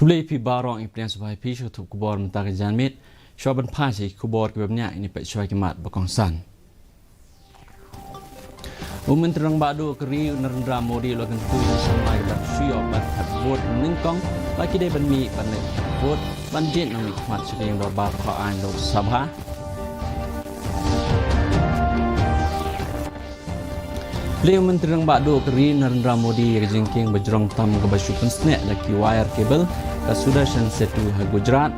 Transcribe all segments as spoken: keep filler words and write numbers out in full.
Khublei phi baroh, ngi pdiang sngewbha ïa phi sha u thup khubor mynta ka janmiet. Shuwa ban phai sha ki khubor kiba bniah, ngin ïa peit shuwa ki mat ba kongsan. U Myntri Rangbah Duh ka ri u Narendra Modi u la kyntu ïa ki samla kiba shu ïoh ban thep vote nyngkong ba ki dei ban mih ban leit thep vote ban jied nongmihkhmat sha ka ïing dorbar thaw aiñ Lok Sabha. Plie u Myntri Rangbah Duh ka ri Narendra Modi ïa ka jingkieng ba jrong tam kaba shu pynsneh da ki wire cable ka Sudarshan Setu ha Gujarat.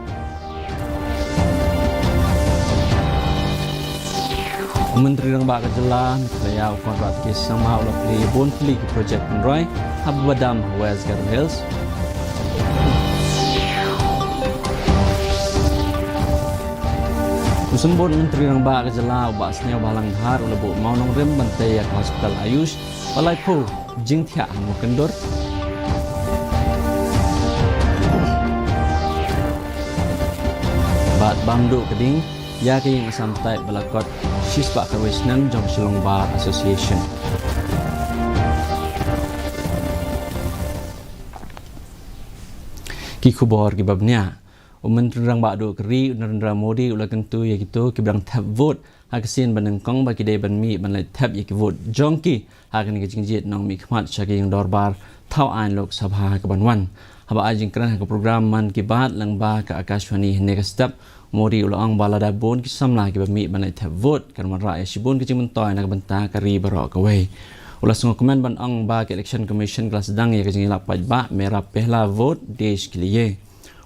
U Myntri Rangbah ka jylla Meghalaya u Conrad K Sangma u la plie bun tylli ki projek pynroi ha Babadam ha West Garo Hills. U Symbud Myntri Rangbah ka jylla u Bah Sniawbhalang Dhar u la buh mawnongrim ban tei ïa ka hospital Ayush ba laiphew jingthiah ha Mawkyndor. Bad bam duh ka ding ïa ka ïing Assam Type ba la kot shispah khatwei snem jong ka Shillong Bar Association. Ki khubor kiba bniah. U Myntri Rangbah Duh ka ri u Narendra Modi u la kyntu ïa kito kiba dang thep vote ha ka sien ba nyngkong ba ki dei ban mih ban leit thep ïa ki vote jong ki ha kane ka jingjied nongmihkhmat sha ka ïing dorbar thaw aiñ Lok Sabha ha kaban wan. Haba ai jingkren ha ka program Mann Ki Baat lyngba ka Akashvani hynne ka step, u Modi u la ong ba lada bun ki samla kiba mih ban leit thep vote kan wanrah ïa shibun ki jingmyntoi na ka bynta ka ri baroh kawei. U la sngewkmen ban ong ba ka Election Commission ka la sdang ïa ka jingïalap paidbah, Mera Pehla Vote, Desh Ke Liye.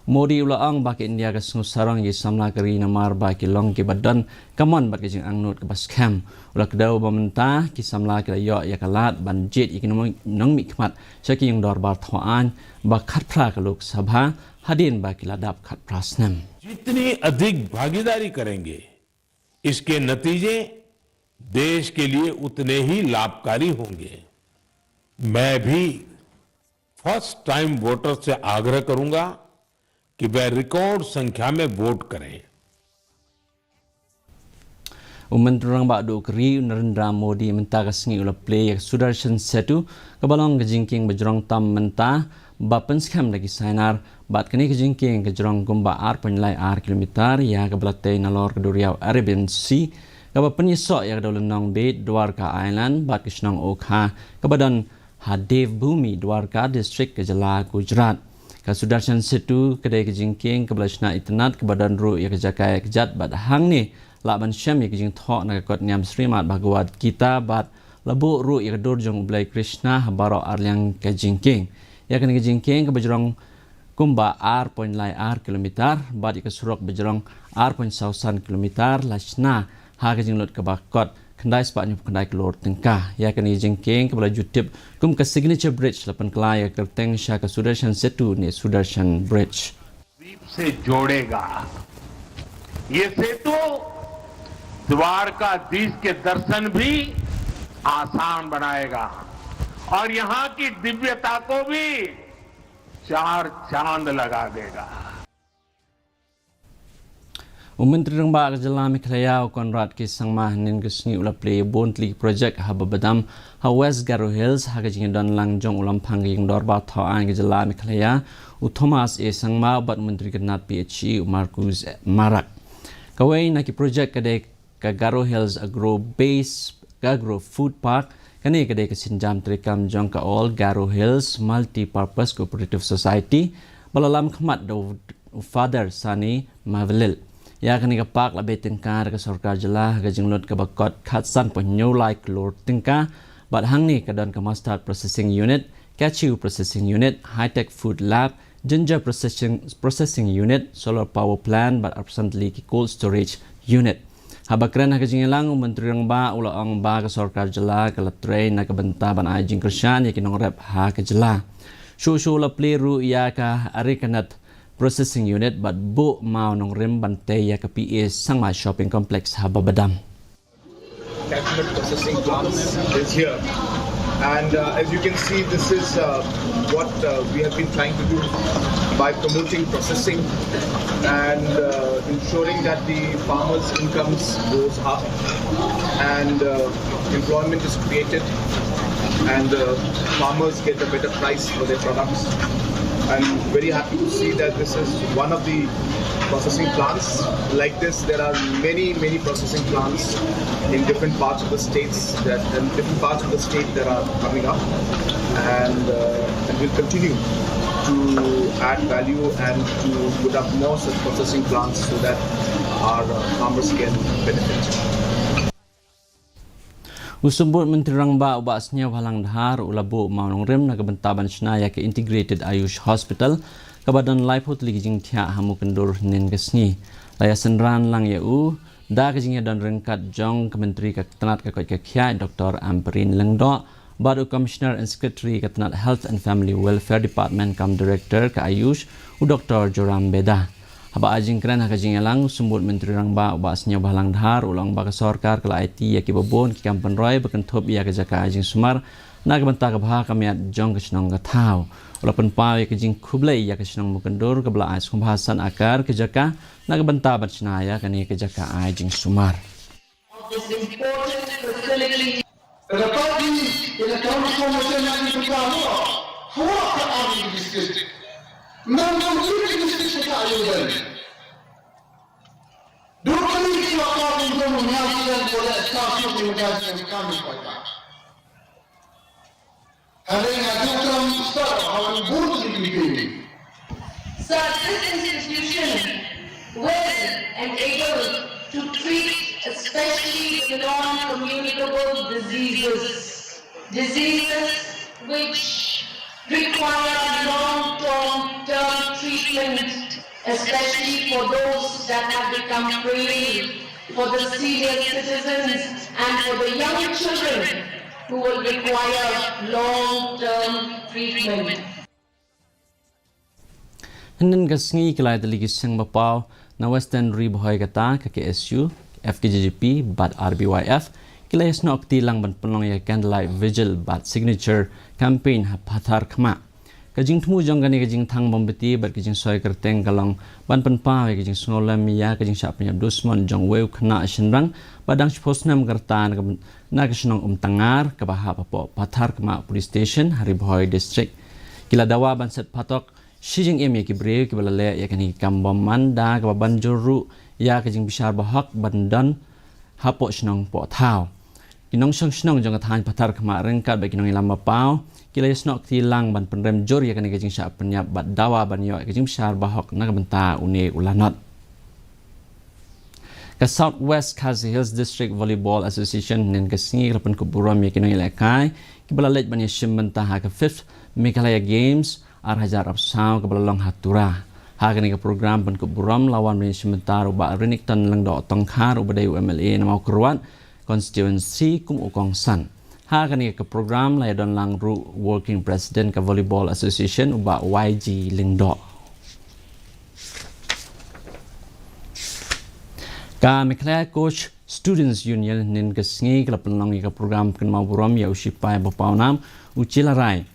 U Modi u la ong ba ka India ka sngew sarong ïa ki samla ka ri namar ba ki long kiba don ka mon bad ka jingangnud kaba skhem. U la kdew ba mynta ki samla ki la ïoh ïa ka lad ban jied ïa ki nong-, nongmihkhmat sha ka ïing dorbar thaw aiñ ba khatphra ka Lok Sabha hadien ba ki la dap khatphra snem. जितनी अधिक भागीदारी करेंगे, इसके नतीजे देश के लिए उतने ही लाभकारी होंगे। मैं भी फर्स्ट टाइम वोटर से आग्रह करूंगा कि वह रिकॉर्ड संख्या में वोट करें। U Myntri Rangbah Duh ka ri u Narendra Modi mynta ka sngi u la plie ïa ka Sudarshan Setu kaba long ka jingkieng ba jrong tam mynta ba pynskhem da ki sainar, bad kane ka jingkieng ka jrong kumba ar point lai ar kilometer ïa kaba la tei nalor ka duriaw Arabian Sea kaba pynïasoh ïa ka dewlynnong Bhed Dwarka Island bad ka shnong Okha kaba don ha Devbhoomi Dwarka District ka jylla Gujarat. Ka Sudarshan Setu ka dei ka jingkieng kaba la shna itynnad kaba don ruh ïa ka jaka ïa kjat bad hangne lah ban shem ïa ka jingthoh na ka kot niam Srimad Bhagavad Gita bad la buh ruh ïa ka dur jong U Blei Krishna ha baroh arliang ka jingkieng. Ïa kane ka jingkieng kaba jrong kumba ar point lai ar kilometer bad ïa ka surok ba jrong ar point saw san kilometer la shna ha ka jinglut kaba kot khyndai spah hynñiew phew khyndai klur tyngka. Ïa kane ka jingkieng kaba la ju tip kum ka Signature Bridge la pynkylla ïa ka kyrteng sha ka Sudarshan Setu ne Sudarshan Bridge. द्वीप से जोड़ेगा। ये सेतु द्वारकाधीश के दर्शन भी आसान बनाएगा और यहाँ की दिव्यता को भी चार चांद लगा देगा। U Myntri Rangbah ka jylla Meghalaya u Conrad K Sangma hynnin ka sngi u la plie bun tylli ki projek ha Babadam ha West Garo Hills ha ka jingdon lang jong u Lamphang ka ïing dorbar thaw aiñ ka jylla Meghalaya u Thomas A Sangma bad u Myntri ka tnad P H E u Marcuise Marak. Kawei na ki projek ka dei ka Garo Hills Agro Base, ka Agro Food Park, kane ka dei ka sienjam treikam jong ka All Garo Hills Multi-Purpose Cooperative Society, ba la lam khmat da u Father Sani Mavelil. Ïa kane ka park la beh tyngka da ka sorkar jylla ha ka jinglut kaba kot khatsan point hynñiew lai klur tyngka, bad hangne ka don ka Mustard Processing Unit, Cashew Processing Unit, High Tech Food Lab, Ginger Processing, Processing Unit, Solar Power Plant, bad arphew san tylli ki Cold Storage Unit. Haba kren ha ka jingïalang, u Myntri Rangbah u la ong ba ka sorkar jylla ka la trei na ka bynta ban ai jingkyrshan ïa ki nongrep ha ka jylla. Shuh shuh u la plie ruh ïa ka Arekanad Processing Unit bad buh mawnongrim ban tei ïa ka P A Sangma Shopping Complex ha Babadam. Cashew nut processing plants is here. And uh, as you can see, this is uh, what uh, we have been trying to do by promoting processing and uh, ensuring that the farmers' incomes goes up and uh, employment is created and uh, farmers get a better price for their products. I'm very happy to see that this is one of the processing plants. Like this, there are many, many processing plants in different parts of the states that in different parts of the state that are coming up, and uh, and will continue to add value and to put up more such processing plants so that our uh, farmers can benefit. U Symbud Myntri Rangbah u Bah Sniawbhalang Dhar u la buh mawnongrim na ka bynta ban shna ïa ka Integrated Ayush Hospital kaba don laiphew tylli ki jingthiah ha Mukyndur hynnin ka sngi. La ïa synran lang ïa u da ka jingïadon ryngkat jong ka Myntri ka tnat ka koit ka khiah Doctor Ampareen Lyngdoh bad u Commissioner and Secretary ka tnat Health and Family Welfare Department cum Director ka Ayush u Doctor Joram Beda. Haba ai jingkren ha ka jingïalang, u Symbud Myntri Rangbah u Bah Sniawbhalang Dhar u la ong ba ka sorkar ka la aiti ïa kiba bun ki kam pynroi ba kynthup ïa ka jaka ai jingsumar na ka bynta ka bha ka miat jong ka shnong ka thaw. U la pynpaw ïa ka jingkhublei ïa ka shnong Mukyndur kaba la ai sngewbha san akar ka jaka na ka bynta ban shna ïa kane ka jaka ai jingsumar. This important facility. Dapat di ina kaunti ko macam yang kita hawa, hawa ka ami district. Nang kaunti district kita ayo dan. Dua kali kita akan mengaji dan boleh stasiun mengaji yang kami pakai. Having a good term start, having both the So this institution will and able to treat especially the non-communicable diseases, diseases which require long-term term treatment, especially for those that have become frail, for the senior citizens, and for the young children who will require long-term treatment. Hynnin ka sngi ki lai tylli ki seng ba paw na Western Ri Bhoi kata ka K S U, F K J G P bad R B Y F ki la ïasnoh kti lang ban pynlong ïa ka candlelight vigil bad signature campaign ha Patharkhmah. Ka jingthmu jong kane ka jingthang mombati bad ka jingsoi kyrteng ka long ban pynpaw ïa ka jingsngewlem ïa ka jingshah pynïap dusmon jong uwei u khynnah shynrang ba dang shiphew snem ka rta na ka shnong Umtangar kaba hap hapoh Patharkhmah Police Station ha Ri Bhoi District. Ki la dawa ban set phatok shi jingim ïa ki briew kiba la leh ïa kane ka kam bom man da kaba ban jur ruh ïa ka jingbishar bahok ban don hapoh shnong poh thaw. Ki nongshong shnong jong ka thaiñ Patharkhmah ryngkat bad ki nongïalam ba paw ki la ïasnoh kti lang ban pynrem jur ïa kane ka jingshah pynïap bad dawa ban ïoh ïa ka jingbishar bahok na ka bynta une u lanot. Ka South West Khasi Hills District Volleyball Association hynnin ka sngi ka la pynkup burom ïa ki nongïalehkai kiba la leit ban ïashim bynta ha ka fifth Meghalaya Games ar hajar arphew saw kaba la long ha Tura. Ha kane ka program pynkup burom la wan ban ïashim bynta u Bah Renikton Lyngdoh Tongkhar uba dei u M L A na Mawkyrwat Constituency kum u kongsan. Ha kane ka program la ïadon lang ruh Working President ka Volleyball Association u Bah Y G Lyngdoh. Ka Meghalaya Coach Students Union hynnin ka sngi ka la pynlong ïa ka program kynmaw burom ïa u shipai ba pawnam u Chilarai.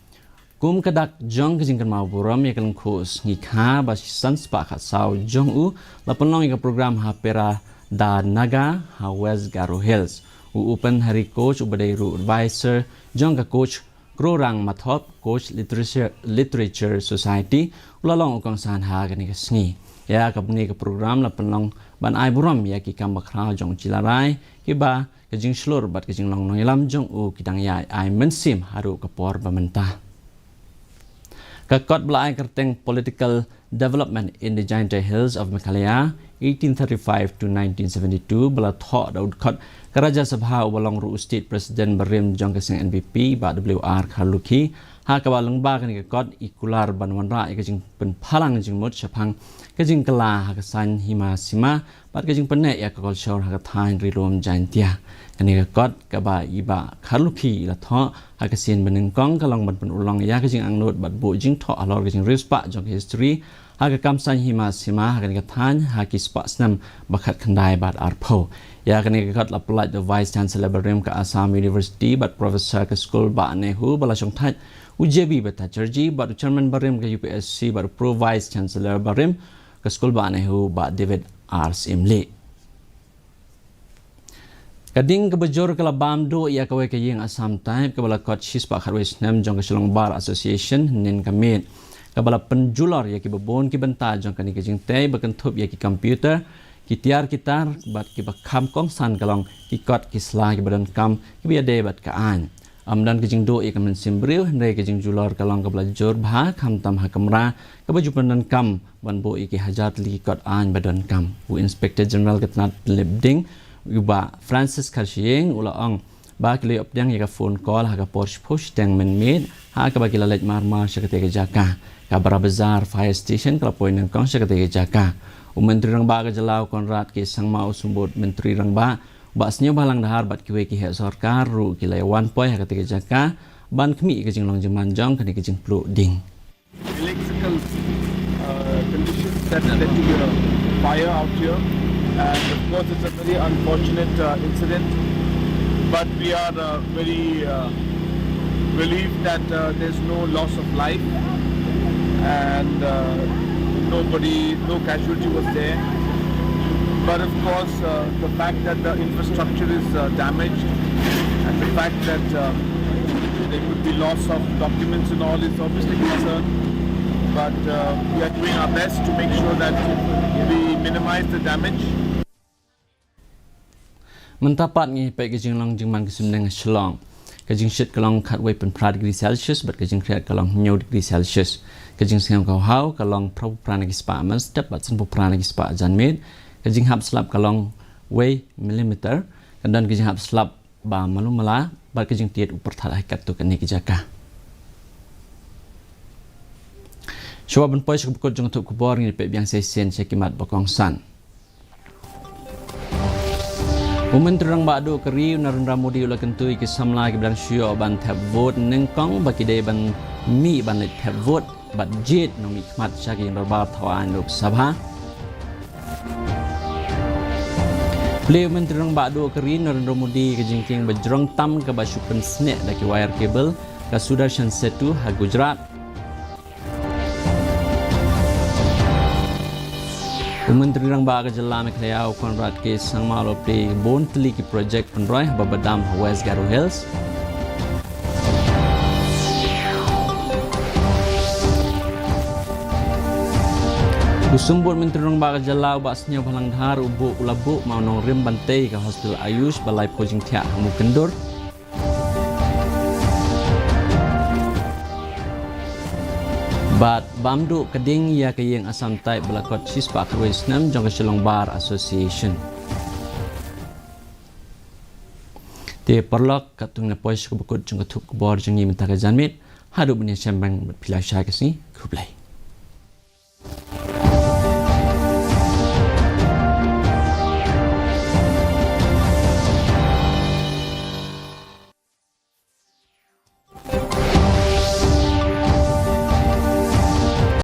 Kum ka dak jong ka jingkynmaw burom ïa ka lyngkhuh sngi kha ba san spah khatsaw jong u la pynlong ïa ka program ha Pera da Naga ha West Garo Hills. U Upen Hari Coach uba dei ruh advisor jong ka coach Krorang Mathop, Coach Literature, Literature Society, u la long u kongsan ha kane ka sngi. Ïa kane ka program la pynlong ban ai burom ïa ki kam bakhraw jong u Chilarai kiba ka jingshlur bad ka jinglong nongïalam jong u ki dang ïai ai mynsiem haduh ka por ba mynta. Ka kot ba la ai kyrteng Political Development in the Jaintia Hills of Meghalaya, eighteen thirty-five to nineteen seventy-two, ba la thoh da u dkhot ka Rajya Sabha uba long ruh u State President barim jong ka seng N P P, Bah W R Kharlukhi, ha kaba lyngba kane ka kot i kular ban wanrah ïa ka jingpynphalang jingmut shaphang ka jingkylla ha ka saiñ hima sima bad ka jingpynneh ïa ka kolshor ha ka thaiñ Ri Lum Jaintia. Kane ka kot kaba i Bah Kharlukhi i la thoh ha ka sien ba nyngkong ka long ban pynurlong ïa ka jingangnud bad buh jingthoh halor ka jingriewspah jong ka history ha ka kam saiñ hima sima ha kane ka thaiñ ha ki spah snem ba khatkhyndai bad arphew. Ïa kane ka kot la pyllait da u Vice Chancellor barim ka Assam University bad Professor ka skul Bah Nehu ba la shongthait u J B Bhattacharjee bad u Chairman barim ka U P S C bad u Pro Vice Chancellor barim ka skul Bah Nehu Bah David R Syiemlieh. Ka ding kaba jur ka la bam duh ïa kawei ka ïing Assam Type kaba la kot shispah khatwei snem jong ka Shillong Bar Association hynnin ka miet. kaba la pynjulor ïa kiba bun ki bynta jong kane ka jingtei, ba kynthup ïa ki computer, ki tiar ki tar bad kiba kham kongsan ka long ki kot ki sla kiba donkam kiba ïadei bad ka aiñ. Ym don ka jingduh ïa ka mynsiem briew, hynrei ka jingjulor ka long kaba la jur bha, khamtam ha kamra kaba ju pyndonkam ban buh ïa ki hajar tylli ki kot aiñ ba donkam. U Inspector General ka tnad lipding, u Bah Francis Kharshiing, u la ong ba ki la ïoh pdiang ïa ka phone call ha ka por shiphew shiteng mynmiet, ha kaba ki la leit marmar sha katei ka jaka. Ka Barabazar Fire Station ka la poi nyngkong sha katei ka jaka. U Myntri Rangbah ka jylla, u Conrad K Sangma, u Symbud Myntri Rangbah, u Bah Sniawbhalang Dhar bad kiwei ki heh sorkar ruh ki la ïa wan poi ha katei ka jaka ban khmih ïa ka jinglong jingman jong kane ka jingpluh ding. Electrical, uh, conditions that led to the fire out here, and of course it's a very unfortunate, uh, incident, but we are, uh, very, uh, relieved that, uh, there's no loss of life, and, uh, nobody, no casualty was there. But of course, uh, the fact that the infrastructure is, uh, damaged, and the fact that, uh, there could be loss of documents and all is obviously a concern. But, uh, we are doing our best to make sure that we minimize the damage. Mynta pat ngi peit ka jinglong jingman ka suiñbneng ha Shillong. Ka jingshit ka long khatwei phew phra degree Celsius bad ka jingkhriat ka long hynñiew degree Celsius. Ka jingsngew ka hawhaw ka long phra phew phra na ki spah mynstep bad san phew phra na ki spah janmiet. Ka jinghap slap ka long wei millimeter. Ka don ka jinghap slap ba malu mala bad ka jingtied u pyrthat ha katto katne ki jaka. Shuwa ban poi sha ka bakut jong ka thup khubor, ngin peit biang sa shisien sha ki mat ba kongsan. U Myntri Rangbah Duh ka ri u Narendra Modi u la kyntu ïa ki samla kiba dang shu ïoh ban thep vote nyngkong ba ki dei ban mih ban leit thep vote bad jied nongmihkhmat sha ka ïing dorbar thaw aiñ Lok Sabha. Plie u Myntri Rangbah Duh ka ri u Narendra Modi ïa ka jingkieng ba jrong tam kaba shu pynsnieh da ki wire cable ka Sudarshan Setu ha Gujarat. U Myntri Rangbah ka jylla Meghalaya u Conrad K Sangma u la plie ïa ki bun tylli ki projek pynroi ha Babadam ha West Garo Hills. U Symbud Myntri Rangbah ka jylla u Bah Sniawbhalang Dhar u buh, u la buh ma u nongrim ban tei ka Hostel Ayush ba laiphew jingthiah ha Mukyndur. Bad bam duh ka ding ïa ka ïing Assam Type ba la kot shispah khatwei snem jong ka Shillong Bar Association. Te paralok, katto ngi la poi sha ka bakut jong ka thup khubor jong ngi mynta ka janmiet. Haduh ban ïashem beng bad phi lashai ka sngi. Khublei.